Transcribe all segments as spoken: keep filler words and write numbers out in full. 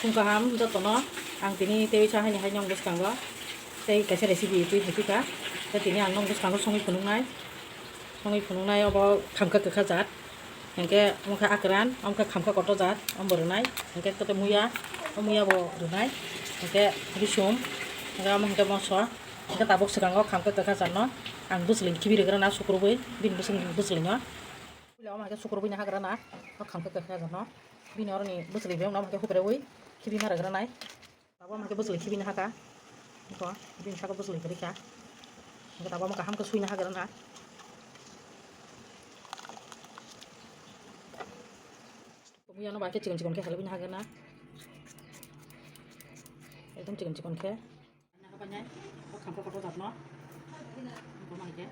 Phung kaham jotono, ang tini tei sa haini hai nong bwskango tei kaisa recipe twi hai pika. Tei tini ang nong bwskango songwi phunuknai, songwi phunuknai obo khamkha kwkha jat, hinkhe omo khe akran, omo khe khamkha kotor jat, omo bo rwnai, hinkhe koto muya, o muya bo rwnai, hinkhe bisum, hinkhe omo hinkhe moso, hinkhe tabuk swkango khamkha kwkha jat no ang bwchwlwi khibi rwgrana sukrubwi, bini bwswk bwchwlwi no. Puila omo hai khe sukrubui naha gra na, o khamkha kwkha no. Bini oroni bwchwlwi beng no hai khe hupreui khibi ma gra nai. Tabuk omo hai khe bwchwlwi khibi naha kha. Iko bini saka bwchwlwi kwrwi kha. Hingkhe tabuk omo kaham khe sui naha gra na. Tongwi ano bai khe chikon chikon khe halaiwi naha gra na. Ekdom chikon chikon khe. Naha bai nai, o khamkha kotor jat no. Bo nai khe.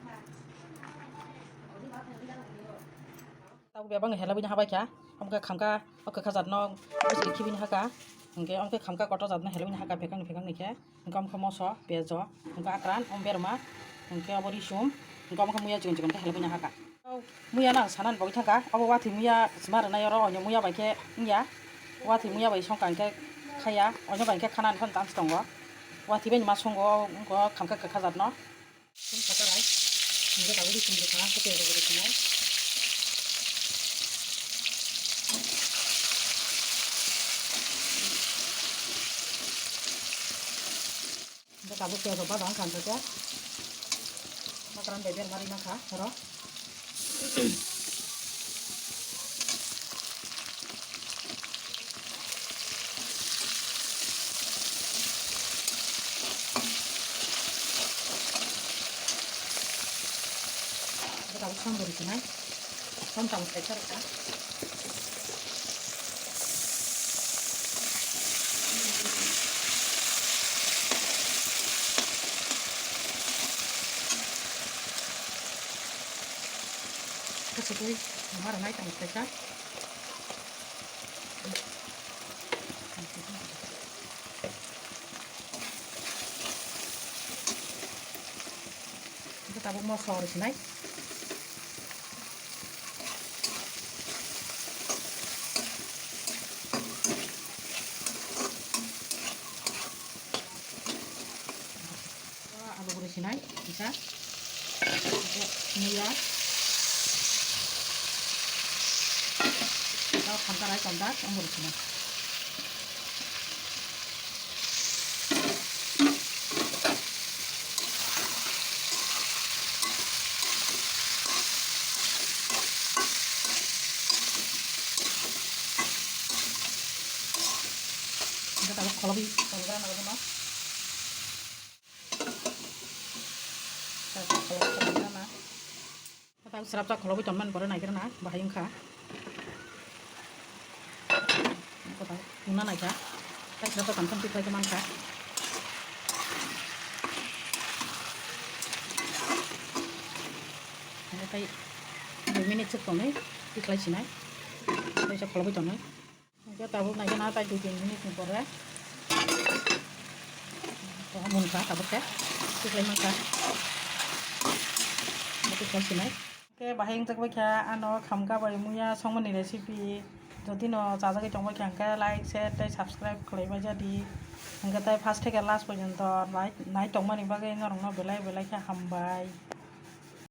Tabuk bebak no helaiwi naha bai kha. Omo khe khamkha, o kwkha jat no bwchwlwi khibi naha kha. Hinkhe omo khe khamkha kotor jat no helaiwi naha kha, bebak ni bebak ni khe. Hinkhe omo khe moso, pejo, hinkhe akran, omo berma, hinkhe obo risum, hinkhe omo khe muya chikon chikon khe helaiwi naha kha. Muya nang sanani bagwi thangkha, obo watwi muya sima rwnai oro, oino muya bai khe wngya, watwi muya bai songkha hinkhe khaya, oino bai khe khanani phano chance tongo, watwi bai ma songo, wngkha khamkha kwkha jat no. Songkha tarai, hinkhe tabuk risum rwkha, khe pejo bo rwkha. Hingke tabuk piyaj rok bajang kha hingke. Makaran bai berma ri mankha oro. Hingke tabuk sambori sinai. Som tamo sai sarikha. Kasugwi marwmai tong khlaikha. Hingke tabuk moso rw sinai. Alu bo rw sinai kisa. Hingke muya. Tei khamkha rai tongjak, omo rw sinai. Hingke tabuk kholobwi tonjak na bono. Tabuk kholobwi tonjak na. Tabuk srapsa kholobwi tonmani pore naigrana bahai wngkha. Tuna naikha. Tai srapsa tongtham tikhlai khe mankha. Hingke tai dui minute suk tonwi tikhlai sinai. Taisa kholobwi tonwi. Hingke tabuk naikhe na tai dui tin minute ni pore. Monkha tabuk khe. Tikhlai mankha. Tikhlai sinai. Hingke bahai wngjak bai kha ano khamkha bai muya songmani recipe. Jodi no chajagwi tongbai kha hingke like, share tei subscribe khlaibai jadi. Hingke tai first theke last porjonto nai, nai tongmani bagwi norokno belai belai khe hambai.